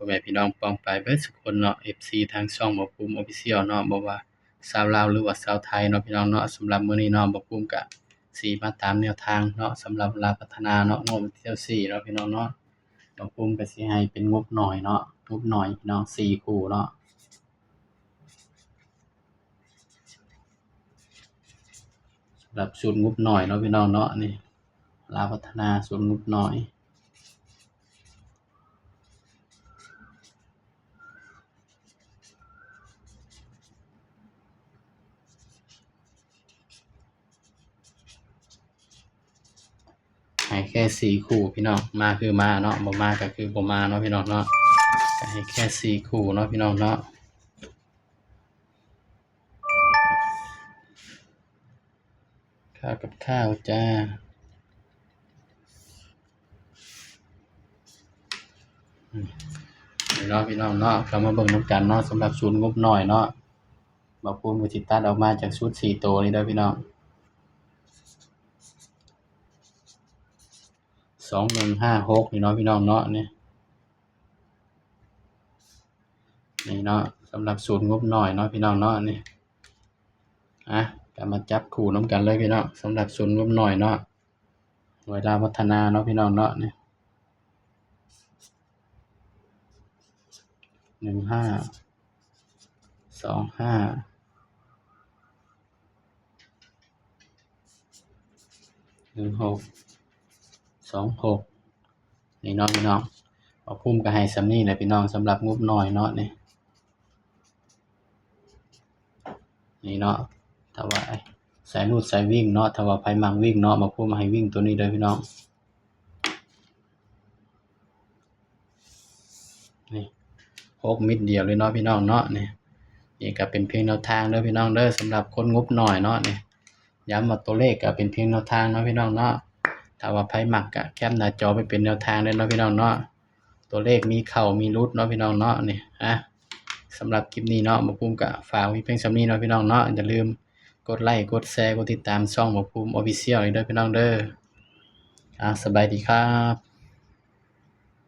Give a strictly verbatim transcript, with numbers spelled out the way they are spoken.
อแม่พี่น้องป้องปายเบิดสุคนเนาะ เอฟซี ทางช่องบ่าวภูมิ Official เนาะ บ่ว่าชาวลาวหรือว่าชาวไทยเนาะพี่น้องเนาะ สำหรับมื้อนี้เนาะ บ่าวภูมิกะสิมาตามแนวทางเนาะ สำหรับลาวพัฒนาเนาะ งวดวันที่สิบสี่เนาะพี่น้องเนาะ บ่าวภูมิกะสิให้เป็นงบน้อยเนาะ งบน้อยพี่น้อง สี่คู่เนาะ สำหรับสูตรงบน้อยเนาะพี่น้องเนาะ นี่ ลาวพัฒนาสูตรงบน้อย ให้แค่สี่คู่พี่น้อง มาคือมาเนาะ บ่มาก็คือบ่มาเนาะพี่น้องเนาะ ก็ให้แค่สี่คู่เนาะพี่น้องเนาะ ข้าวกับข้าวจ้า อืม นี่เนาะพี่น้องเนาะ ก็มาเบิ่งนำกันเนาะ สำหรับสูตรงบน้อยเนาะ บ่าวภูมิก็สิตัดออกมาจากสูตรสี่ตัวนี้เด้อพี่น้อง สองหนึ่งห้าหก นี่เนาะพี่น้องเนาะ นี่ นี่เนาะ สำหรับสูตรงบน้อยเนาะพี่น้องเนาะ นี่ อ่ะ ก็มาจับคู่นำกันเลยพี่น้อง สำหรับสูตรงบน้อยเนาะ หน่วยลาวพัฒนาเนาะพี่น้องเนาะ นี่ หนึ่งห้า สองห้า หนึ่งหก สองหก นี่เนาะพี่น้อง บ่าวภูมิก็ให้ส่ำนี้แหละพี่น้อง สำหรับงบน้อยเนาะ นี่ นี่เนาะ ถ้าว่าสายรูดสายวิ่งเนาะ ถ้าว่าไผมักวิ่งเนาะ บ่าวภูมิให้วิ่งตัวนี้เลยพี่น้อง นี่ หกเม็ดเดียวเลยเนาะพี่น้องเนาะ นี่ นี่ก็เป็นเพียงแนวทางเด้อพี่น้องเด้อ สำหรับคนงบน้อยเนาะ นี่ ย้ำว่าตัวเลขก็เป็นเพียงแนวทางเนาะพี่น้องเนาะ ถ้าว่าไผมักก็แคปหน้าจอไปเป็นแนวทางเลยเนาะพี่น้องเนาะ ตัวเลขมีเข้ามีหลุดเนาะพี่น้องเนาะ นี่ อ่ะ สำหรับคลิปนี้เนาะ บ่าวภูมิก็ฝากไว้เพียงส่ำนี้เนาะพี่น้องเนาะ อย่าลืมกดไลค์ กดแชร์ กดติดตามช่องบ่าวภูมิ Official อีกเด้อพี่น้องเด้อ อ่ะ สบายดีครับ